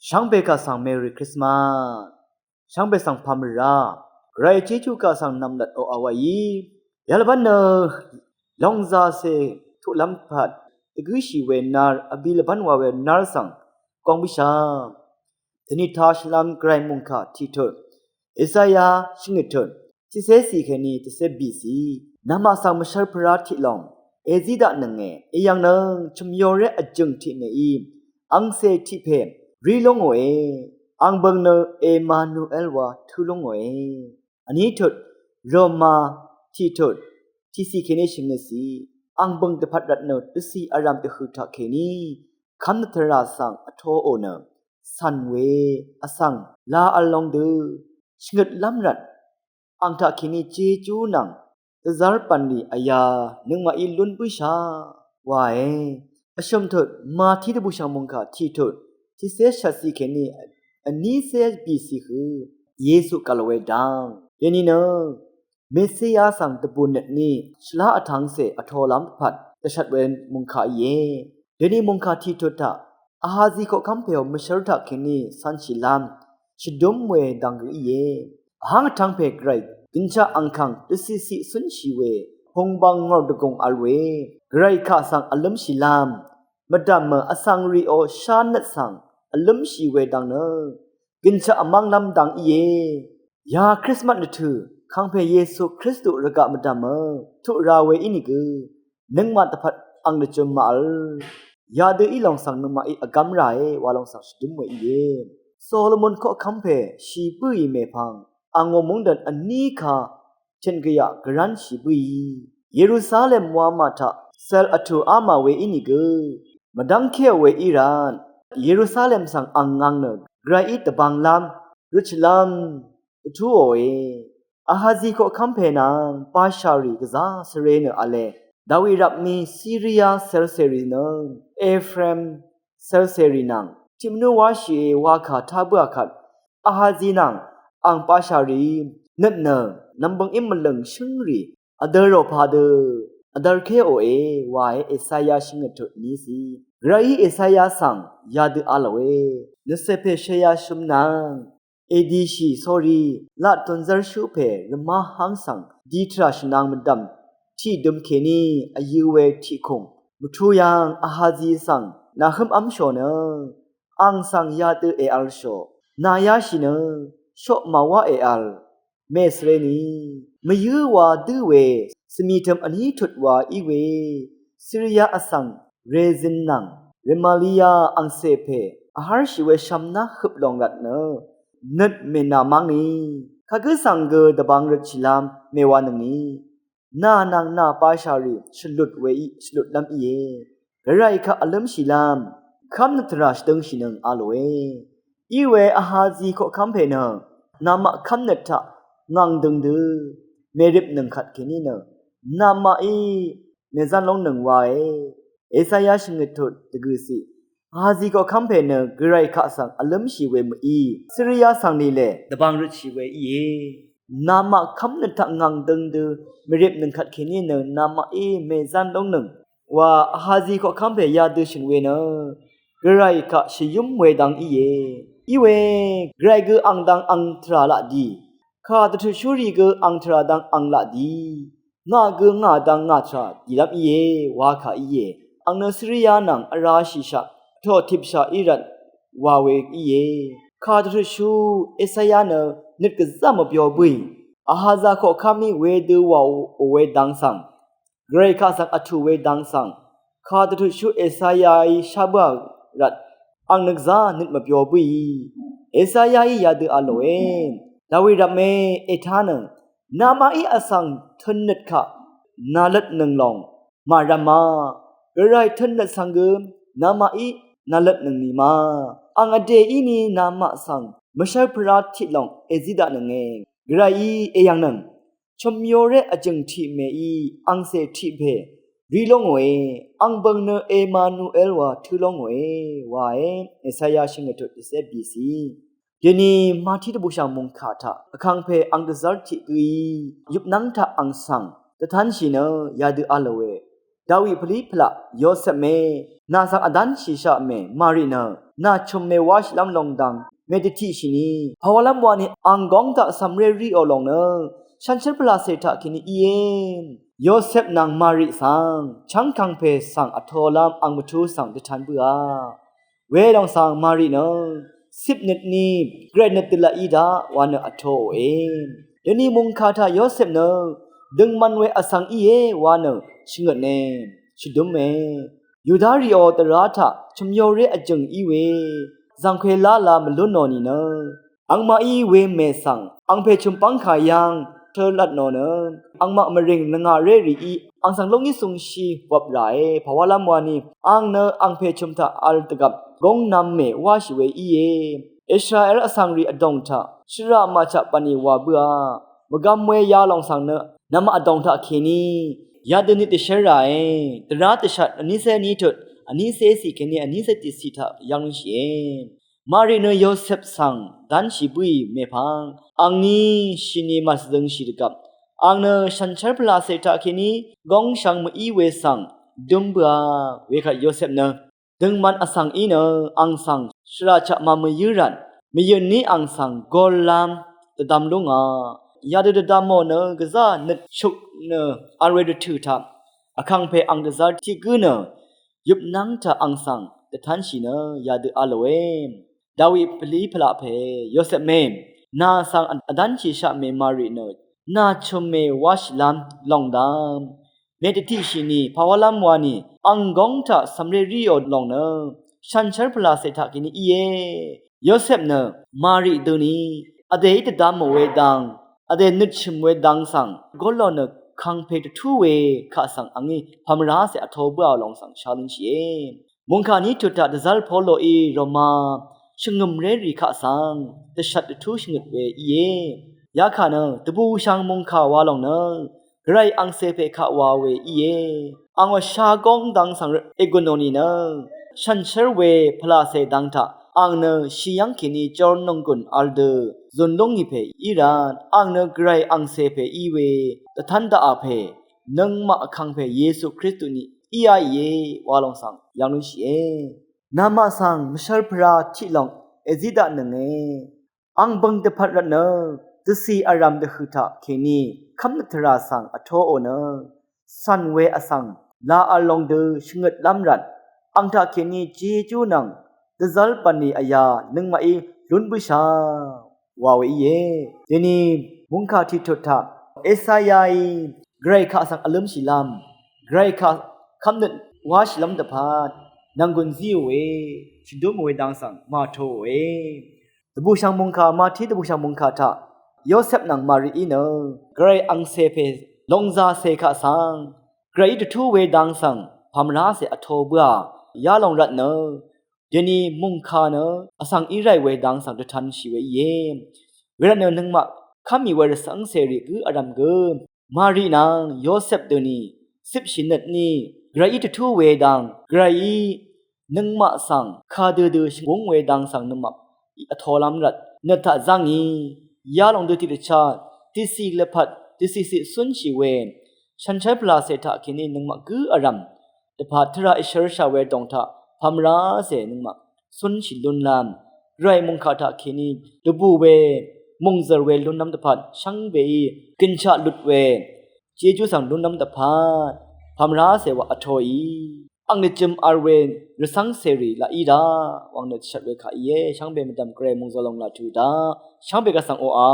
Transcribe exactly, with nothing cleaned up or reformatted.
Shvngbe kaq svng Merry Christmas. Shvngbe svng pamrø ra. Gvray Jejú kaq svng nvmlat oqà waí. Yalvbán nø longzase tuqlv́m pat dvgǿshì we nár, vbi lvbán wa we nár svng gong bǿshà. Dvni tashvlv́m Gvray mungkà tiqtut, Esaya shvngøt tut, tiqcé cì kèní tiqcé bìcì. Namaq svng mvshv́r pvrá tiq lòng èzí daqnønge, èyv̀ngnøng chø̀myoré vjø̀ng tiq mèí angcè tiq pè rí lú ngòe. Ang bø̀ng nø Emanuel wa tǿ lú ngòe. Vní tut, Roma tiqtut, tiqcì kèní shvngøtcì. Ang bø̀ng dvpvt rvt nø dvcì vrv̀m dvhø̀ taqkèní kv́m dvtvrà svng vtoò nø cv̀n we vsvng la vl long dø shvngøtlv́m rvt ang taqkèní Jejú nvng dvzv́r bv̀nlì vyā nøngmaqí lún bǿshà wae. Vshø̀m tut, Mati dvbùshv̀ng mungkà tiqtut, tiqcé shvtcì kèní vnícé bìcì hø Yesu gv̀l we dang. Dèní nø Mesia svng dvbù nøtní shvlá vtvngcè vtolv́m dvpvt dvshvt we mungkà íe. Dèní mungkà tiqtut taq Ahazi koqkv́m pèò mvshv́r taqkèní cv̄nshìlv́m shvdúm we dang gø íe. Vháng vtvng pè Gvray gønshaq angkàng dvcìciq cúnshì we pungbang ngòr dvgùng vl we Gvray kaq svng vlǿmshìlv́m mvdv̀mø vsvng rìò shánøt svng vlǿmshì we dang nø gønshaq vmv́nglv́m dang íe. Ya Krismas dvtø̀ kangpè Yesu Kristu rvgaq mvdv̀mø tuq ra we ínìgø nøngmaq dvpvt ang dvjøm màvl. Yadø í lòng svng nøngmaqí vgv́m ràe wa lòng svng shvdúm we íe. Solomon koqkv́m pè shì bǿì mèpvng angò mungdv̀n vní ka tø̀n gvyaq gvránshì bǿì. Yerusalem wamà taq cel vtù ámà we ínìgø mvdv́ngkéò we í rvt Yerusalem svng ang ngang nø Gvrayí dvbvnglv́m røtshìlv́m dvtúòe. Ahazi koqkv́m pè nvng bashàrì gvzá svre nø v̄le. Dawi rvpmí Siria celsèrì nø Efraim celsèrì nvng tiqmvnú wáshìe wakà tá bǿà kvt Ahazi nvng ang bashàrì nøt nø nv̀mbøng í mvlø̀ng shǿngrì vdø̄rò padø vdv̄rkéòe wae. Esaya shvngøt tut nícì. Gvrayí Esaya svng yadø a lòe. Nøtcè pè shvya shøm nvng èdishì sórí laq tùnzv́rshú pè rvmá hv́ng svng di tvrà shvnang mvdv̀m tiqdøm kèní vyø̄ we tiqkùng mvtú yv́ng Ahazi svng nàhǿm v́mshò nø ang svng yadø èvlshò nàyáshì nø shoq màwá èvl mèsvreni mvyǿ wa dǿ we svmìtø̀m vní tut wa í we Siria vsvng Rezin nvng Remalia angcè pè vhv́rshì we shvmná høp lòng rvt nø nøt mènàmv́ngni kagǿ svng gø dvbvng røtshìlv́m mèwanøngni nà nvng nà bashàrì shvlut we í shvlutlv́m íe. Gvray kaq vlǿmshìlv́m kv́mnøt tvrà shvdøngshìnøng a lòe. Iwe Ahazi koqkv́m pè nø namaq kv́mnøt taq ngv̀ng døng dø mèripnøng kvtkèní nø namaqí mèzán lóngnøng wae. Esaya shvngøt tut dvgø̀ciq. Ahazi koqkv́m pè nø Gvray kaq svng vlǿmshì we mø̀í Siria svng nìlè dvbvng røtshì we íe. Namaq kv́mnøt taq ngv̀ng døng dø mèripnøng kvtkèní nø namaqí mèzán lóngnøng wa Ahazi koqkv́m pè yadø shø̀n we nø Gvray kaq shvyǿm we dang íe. Iwe Gvray gø ang dang ang tvrà laq dì. Kà dvtutshúrì gø ang tvrà dang ang laq dì. Ngà gø ngà dang ngà tvrà dìlv́m íe wa kà íe. Ang nø Siria nvng vrashìshaq vtò tipshaq í rvt wa we íe. Kà dvtutshú Esaya nø nøt gvzá mvbyo bǿì. Ahaza koqkv́mí wedø wàò we dang svng Gvray kaq svng vtù we dang svng kà dvtutshú Esayaí shá bǿà rvt ang nø gvzá nøt mvbyo bǿì. Esayaí yadø a lòe. Dawi rvpme ètánøng namaqí vsvng tø̄nnøt kaq nàløtnøng lòng màrv̄m ma. Gvray tø̄nnøt svng gø namaqí nàløtnøng nì ma. Ang vdè íni namaq svng mvshv́r pvrá tiq lòng èzí daqnønge. Gvrayí èyv̀ngnøng chø̀myoré vjø̀ng tiq mèí angcè tiq pè rí lóngòe. Ang bø̀ng nø Emanuel wa tǿ lóngòe wae. Esaya shvngøt tut dvcé bìcì. Dèni Mati dvbùshv̀ng mungkà taq vkàngpè ang dvzv́r tiq gǿí yupnv́ng taq ang svng dvtánshì nø yadø a lòe. Dawi pvlí pvlaq Yosepme nà svng vdánshìshaqme Mari nø nà chø̀m mèwáshìlv́m lòng dv̀ng mèdvtiqshìni, pàwálv́m wani ang góng taq cv̀mré ríò lòng nø shànshér pvlàcè taq kèní íe. Yosep nvng Mari svng chv́ng kàngpè svng vtolv́m ang mvtú svng dvtan bǿà. Welòng svng Mari nø cipnøt ní gvray nøt dvlaqí daq wa nø vtoòe. Dvni mùngkà taq Yosep nø døngman we vsvng íe wa nø shvngøtne, shvdúme. Yuda rìò dvrá taq chø̀myoré vjø̀ng í we zv̀ngkwe lála mvlún nò nìnø, angmaqí wemè svng angpè chø̀m pv́ngkà yv́ng tørlat nò nø, angmaq mvrìng lvngàré rìí ang svng lúngí sungshi wvp ràe. Pàwálv́m wani ang nø angpè chø̀m taq vl dvgvp gúngnv̄m mèwáshì we íe. Israel vsvng rì vdòng taq shvraq màchaq bv̀nlì wà bǿà. Mvgvm we yalòng svng nø nvmaq vdòng taq kèní yadøni dvshv́r ràe. Dvrá dvshat vnícé ní tut vnícé cì kèní vnícé tiqcì taq yv́ng lúnshìe. Mari nø Yosep svng dv́nshì bǿì mèpvng angní shini màsvzøngshì dvgvp ang nø shànshér pvlàcè taq kèní góngshvng mví we svng dǿm bǿà. Wekvt Yosep nø døngman vsvng í nø ang svng shvraq chaq màmvyǿ rvt mvyø̀n ní ang svng gollv́m dvdvm lúngà. Yadø dvdvmò nø gvzá nøtshuk nø vl we dvtø̀ taq vkàngpè ang dvzv́r tiq gǿ nø yøpnv́ng taq ang svng dvtánshì nø yadø v̄lòe. Dawi pvlí pvlaq pè Yosep mè, nà svng vdv́nshìshaq mè Mari nø nà chø̀m mèwáshìlv́m lòng dv̀ng mèdvtiqshìni, pàwálv́m wani ang góng taq cv̀mré ríò lòng nø shànshér pvlàcè taq kèní íe. Yosep nø Mari døni vdèí dvdvmò we dvng, vdè nøtshø̀m we dvng svng gólò nø kàngpè dvtú we kaq svng angí pàmvrácè vto bǿà lòng svng sha lúnshìe. Mùngkà ní tut taq dvzv́r Poloí Roma shvngø̀mré rì kaq svng dvshat dvtú shvngøt we íe. Yakà nø dvbùshv̀ng mùngkà wa lòng nø gvray angcè pè kaq wa we íe. Angò shagóng dvng svng røt ègùn nò nìnø shànshér we pvlàcè dvng taq ang nø shì yv́ng kèní jor nònggùn vl dø zùn lúngì pè í rvt ang nø gvray angcè pè í we dvtv́n daqà pè nøngmaq vkàngpè Yesu Kristu ni íá ìe wa lòng svng yv́ng lúnshìe. Namaq svng mvshv́r pvrá tiq lòng èzí daqnønge. Ang bøng dvpvt rvtnø dvcì vrv̀m dvhø̀ taq kèní kv́mnøt tvrà svng vtoò nø cv̀n we vsvng laq vl lòng dø shvngøtlv́m rvt ang taq kèní jejú nvng dvzv́r bv̀nlì vyā nøngmaqí lún bǿshà wa we íe. Dvni mùngkà tiq tut taq Esayaí gvray kaq svng vlǿmshìlv́m, gvray kaq kv́mnøt wáshìlv́m dvpvt nv̀nggùn zíòe, shvdúmòe dang svng màtōòe. Dvbùshv̀ng mùngkà, Mati dvbùshv̀ng mùngkà taq Yosep nvng Marií nø gvray angcè pè lòngzàcè kaq svng gvrayí dvtú we dang svng pàmvrácè vto bǿà yalòng rvtnø dvni mùngkà nø vsvng í ráì we dang svng dvtanshì we íe. Wervtnø nøngmaq kv́mì we rvcv́ng cèrì gǿ vrv̀m gø Mari nvng Yosep døni cipshì nøtní gvrayí dvtú we dang gvrayí nøngmaq svng kadødø shvngúng we dang svng nøngmaq vtolv́m rvt nøt taq zv́ngì yalòng dø tiqdvchá tiqcì lvpat tiqcìciq cúnshì we shànshér pvlàcè taq kèní nøngmaq gǿ vrv̀m dvpvt tvrà èshv̄rshà we dòng taq pàmvrácè nøngmaq cúnshì lúnlv́m gvray mùngkà taq kèní dvbù we mùngzø̀r we lúnlv́m dvpvt shvngbeí gønshaq lut we jejú svng lúnlv́m dvpvt pàmvrácè wa vtoì. Ang nø jø̀m vl we rvcv́ng cèrì laq í daq wa ang nø dvshat we kaq íe. Shvngbe mvdv̀m gvray mùngzø̀r lòng laq tuq daq shvngbe kaq svng oqà